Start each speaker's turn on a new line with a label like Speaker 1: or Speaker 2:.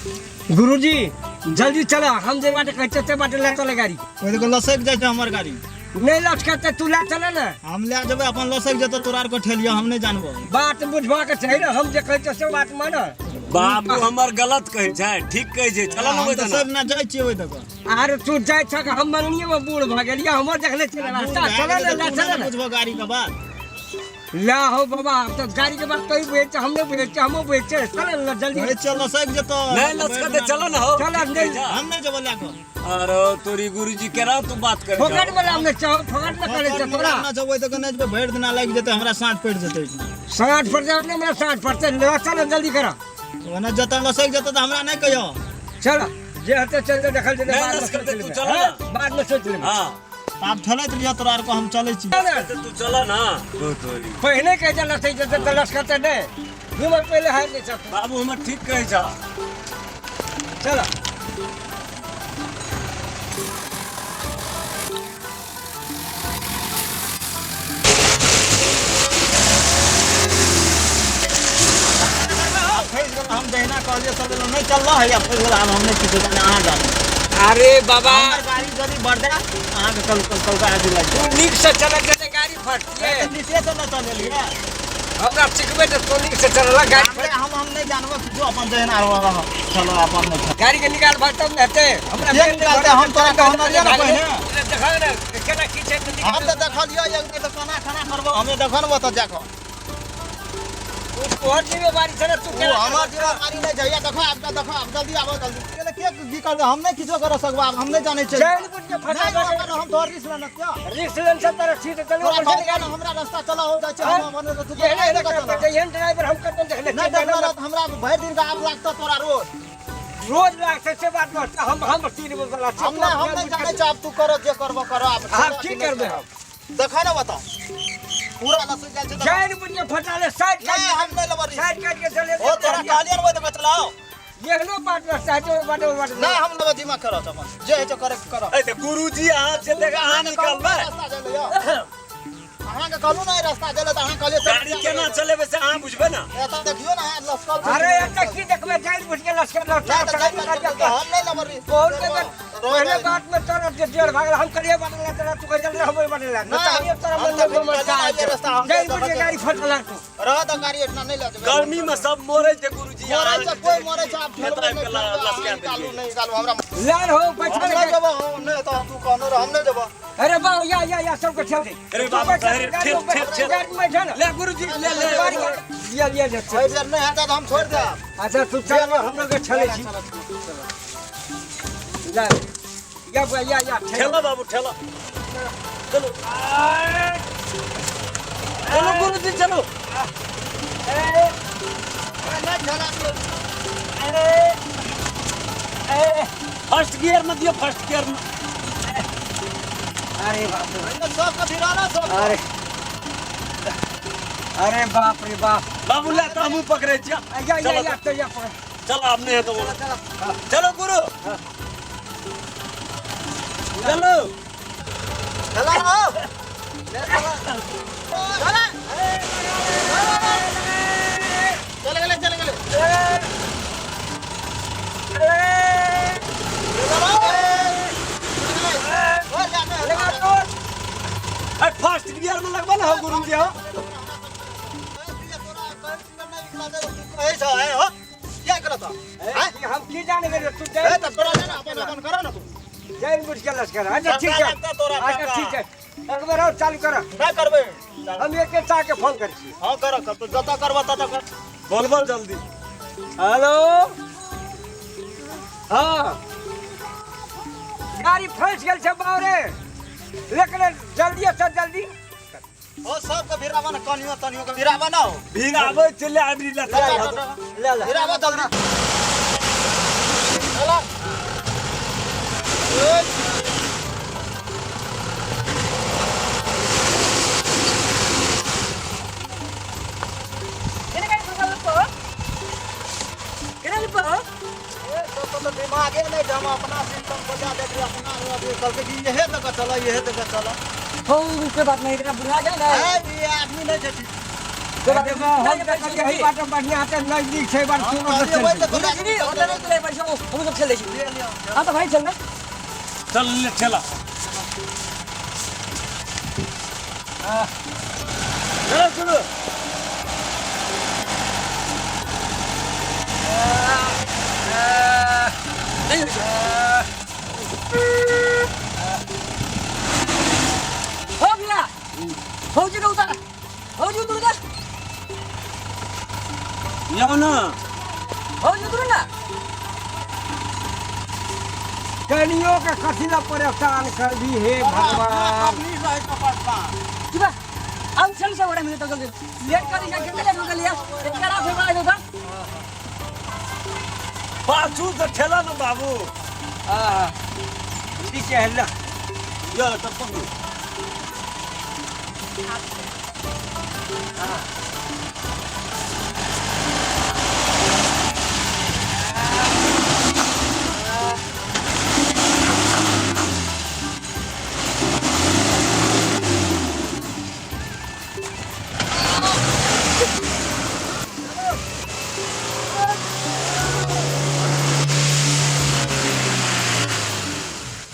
Speaker 1: गुरुजी जल्दी चला, हम जे बाटे कहै छियै से बाटे लए चले गाड़ी।
Speaker 2: ओहि देखो लसकि जाइ छै हमर गाड़ी।
Speaker 1: नहि लटकतै, तू लए चले ने।
Speaker 2: हम लए जेबै, अपन लसकि जेतौ, तोरा आरके ठेलियौ, हम नहि जानबो।
Speaker 1: बात बुझबाक छै ने, हम जे कहै छियै से बात मान।
Speaker 3: बाबू हमर गलत कहै छै, ठीक कहै छै, चल ने।
Speaker 2: हम
Speaker 3: ओहि
Speaker 2: तऽ
Speaker 3: दिना
Speaker 2: सब ना जाइ छियै ओहि देखो।
Speaker 1: आर तू जाइ छक, हम मंगनिये में बूढ़ भऽ गेलियै, हमर देखले छियै रास्ता। चले ने, लए चले ने।
Speaker 2: बुझबो गाड़ी के बात।
Speaker 1: ला हो बाबा, तऽ गाड़ी के बात तोही बुझै छै, हम नहि बुझै छियै, हमहूँ बुझै छियै। चल ने जल्दी।
Speaker 2: कहै छियै लसकि जेतौ।
Speaker 3: नहि लसकतै, चल ने हो।
Speaker 1: चल नहि।
Speaker 2: हम नहि जेबो लए कऽ।
Speaker 3: अरे तोरी गुरुजी केना तू बात कर।
Speaker 1: फोकट वाला हम नहि चाहो, फोकट में करै छै तोरा।
Speaker 2: ना जेबै तऽ नहि जेबै, भरि दिना लागि जेतै हमरा, साँझ पड़ि जेतै।
Speaker 1: साँझ पड़ जाए ने, हमरा साँझ पड़तै। ले चल, जल्दी कर।
Speaker 2: ओना जतऽ लसकि जेतौ तऽ हमरा नहि कहियो।
Speaker 1: चल, जे हेतै चल जेतै, देखल जेतै।
Speaker 3: नहि
Speaker 1: बादमे
Speaker 3: लसकतै,
Speaker 1: सोचि
Speaker 3: तू
Speaker 1: लेबै।
Speaker 3: चल ने।
Speaker 1: हाँ, बादमे सोचि लेबै।
Speaker 3: हाँ।
Speaker 2: आब ठेलैत लिअ तोरा आरके, हम चलै छी।
Speaker 1: चल ने।
Speaker 3: तू चल ना तो तोरी।
Speaker 1: पहिने कहै छै लसै जेतै तऽ लसकतै नहि, 2 मिनट पहिले हारि जाइ छै।
Speaker 3: बाबू हमर ठीक कहै छ।
Speaker 1: चल।
Speaker 2: फँसि गेल हम, जहिना कहलियै सब नहि चललो हैया, फँसि गेल। आब हम नहि किछो जाने, अहाँ जाने।
Speaker 1: अरे बाबा,
Speaker 2: हमर गाड़ी यदि बढ़तै अहाँके कल कल कल आबि लागि
Speaker 1: तू नीक से चलत जेतै गाड़ी फटतियै।
Speaker 2: जायत। नीचे से न चलेलियै।
Speaker 1: हमरा सिखबै तऽ तू नीक से चलल गाड़ी
Speaker 2: हमरा हम नहि जानबो किछो, अपन जहिना रह चलो, अपन नहि चलो।
Speaker 1: गाड़ी के निकाल भाग तब ने हेतै हमरा।
Speaker 2: के निकालतै? हम तोरा कहने रहियै ने पहिने।
Speaker 1: देखा ने केना की छै तऽ
Speaker 2: हम
Speaker 1: निकाल।
Speaker 2: तऽ देखलियै एक बेर तऽ केना खाना करबो, हमे देखो ने ओतऽ जाकऽ।
Speaker 1: तू तोहर जिम्मेवारी छै ने, तू
Speaker 2: ओ
Speaker 1: केना
Speaker 2: हमर जिम्मेवारी नहि छै। देखो आब, देखो आब, जल्दी आबो जल्दी। के के की करबै? हम नहि किछो कर सकबो आब, हम नहि जानै छियै।
Speaker 1: जान बुझ के फटा।
Speaker 2: नहि हम तोहर रिस्क लेने छियौ।
Speaker 1: रिक्स लेन से तारा ठीक है, चलो।
Speaker 2: तोरा कहलियै ने हमरा रास्ता चला हो जाइ छै, हम अपन तू
Speaker 1: एहन
Speaker 2: नहि देखऽ चला।
Speaker 1: एहन ड्राइवर हम कतौ देखले
Speaker 2: नहि देखलो रहत, हमरा भरि दिन के आब लागतौ तोरा रोज।
Speaker 1: रोज लागतै से बात नहि, हम तीन वाला छी।
Speaker 2: हम नहि जानै छियै, आब तू करो जे करबो करो आब।
Speaker 1: आब की करबै हम?
Speaker 2: देखा ने बताओ, पूरा लसक जाइ छै।
Speaker 1: जान बुझ के फटा ले, साइड
Speaker 2: नहि, हम नहि लेबै रिस्क।
Speaker 1: साइड काट के चले।
Speaker 2: ओ तोरा कहलियै ने ओहि दऽ चलाओ।
Speaker 1: एहनो बात रास्ता है बाटे बाटे।
Speaker 2: नहि, हम लेबै जिम्मा, करऽ अपन जे होइ छै करे करऽ।
Speaker 3: ए तऽ गुरुजी अहाँ छै देख, अहाँ निकालबै।
Speaker 2: रास्ता जाइ यौ, अहाँके कहलहुँ ने रास्ता जाइ तऽ अहाँ कहलियै चल।
Speaker 3: गाड़ी केना चलेबै से अहाँ बुझबै ने।
Speaker 2: एतऽ देखियौ ने, अहाँ लसकल छै।
Speaker 1: अरे एतऽ की देखबै? जान बुझ के लश्कर
Speaker 2: नहि तऽ जाइ, हम नहि लेबै रिस्क।
Speaker 1: बहुत बेर पहले बात में तोरा जे डेढ़ भागल, हम करिए बाटे ला तोरा, तू कह जल्दी हम बाटे ला।
Speaker 2: नहि,
Speaker 1: तोरा
Speaker 2: हम
Speaker 1: मन
Speaker 2: तऽ
Speaker 1: में
Speaker 2: कहलियै ने जे रास्ता हम
Speaker 1: जान बुझ के गाड़ी फटल तू।
Speaker 2: रह तऽ गाड़ी एतना नहि लऽ जेबै।
Speaker 3: गर्मी में सब मरे छै गुरुजी।
Speaker 2: मरै छै, कोइ मरै छै, आब ठेलबै
Speaker 3: आबि
Speaker 2: नहि,
Speaker 3: कऽ
Speaker 2: ठेलबै,
Speaker 3: लसका
Speaker 2: अहाँ निकालू।
Speaker 3: देलियै।
Speaker 2: नहि निकालू हमरा।
Speaker 1: लाल हो
Speaker 2: हम
Speaker 1: बैठल।
Speaker 2: नहि जेबो, हम नहि, तऽ तू कहने रह, हम नहि जेबो।
Speaker 1: अरे बा या या या सबके ठेल दे।
Speaker 3: अरे बाबू, अरे ठेल, ठेल, ठेल।
Speaker 1: गाड़ी में बैठा ना।
Speaker 3: ले गुरुजी, ले ले।
Speaker 1: गाड़ी लिया लिया जा।
Speaker 2: एहि बेर नहि हेतै तऽ हम छोड़ि देब।
Speaker 1: अच्छा तू चल, हम लोग चले छी। जा या बुआ, या या ठेल।
Speaker 3: ठेला बाबू, ठेला, चलो चलो गुरुजी चलो।
Speaker 2: नहि ठेला।
Speaker 3: फर्स्ट गियर में दियो, फर्स्ट गियर में।
Speaker 1: अरे बाप रे।
Speaker 2: सबके भिराना सब।
Speaker 1: अरे अरे बाप रे बाप।
Speaker 3: बाबू ले तऽ हमहूँ पकड़ै छियै।
Speaker 1: या या।
Speaker 3: चलो।
Speaker 1: या तो या पकड़।
Speaker 3: चलो, आब नहि हेतौ। चलो गुरु, चलो।
Speaker 2: ठेला हो चला, चल गेलै, चल गेलै।
Speaker 1: लगा तोड़।
Speaker 3: अरे फर्स्ट गियर में लगबा ना हो गुरुजी हो।
Speaker 1: हम की जाने गेलियै तू जान जान बुझ के लश्कर। अच्छा ठीक छै।
Speaker 2: लगता तोरा।
Speaker 1: अच्छा ठीक छै, एक बेर और चालू कर।
Speaker 2: नहि करबै।
Speaker 1: हम एक एक के फोन करै छी।
Speaker 2: हँ कर, जतऽ करबऽ ततऽ कर।
Speaker 3: बोल बोल जल्दी।
Speaker 1: हेलो, हाँ, गाड़ी फंस गेल छै बावरे, लेकिन जल्दी से जल्दी।
Speaker 2: ओ सबके भिराबऽ ने, कनियो तनियो के भिराबऽ ना हो।
Speaker 3: भीड़ आबै छै, ले आबि ले।
Speaker 1: ले ले।
Speaker 2: भिराबऽ जल्दी, चला।
Speaker 4: केना गाड़ी फंसल पो, केना लिपो?
Speaker 2: तो तो दिमागे नहीं छै, हम अपना सिस्टम बजा देलियै, अपना अभी कहलकै कि इहे दऽ कऽ चलऽ, इहे दऽ कऽ चलऽ।
Speaker 4: हो, कोई बात नहीं, इतना बुढ़ा गया ना।
Speaker 2: है, ई आदमी नहि छै ठीक।
Speaker 1: हम देखलियै एहि बाटे बढ़िआँ छै, नजदीक छै, बार
Speaker 2: हम
Speaker 1: तुरंत
Speaker 2: कहलियै ओहि
Speaker 1: चलि।
Speaker 2: दऽ कऽ
Speaker 4: गुरुजी ओतऽ नहीं चले पैसा। हम सब चल दै छी। हाँ तऽ भाई चल ना।
Speaker 3: चल ले ठेला। चलो चलो।
Speaker 4: नहीं हो गया। फौजी को उतार, फौजी उतर जा।
Speaker 3: जाओ ना।
Speaker 4: फौजी उतरू ना।
Speaker 1: कनियो के कथी ला परेशान कर दी हे भगवान।
Speaker 4: की बा हम चल से बड़ा मिले तो जल्दी लेट कर दिया, कितना लेट हो गया? एक रात हो गया उधर।
Speaker 3: पाछू से ठेला ना बाबू।
Speaker 1: हां ठीक है हल्ला।
Speaker 3: यो तब पकड़ू।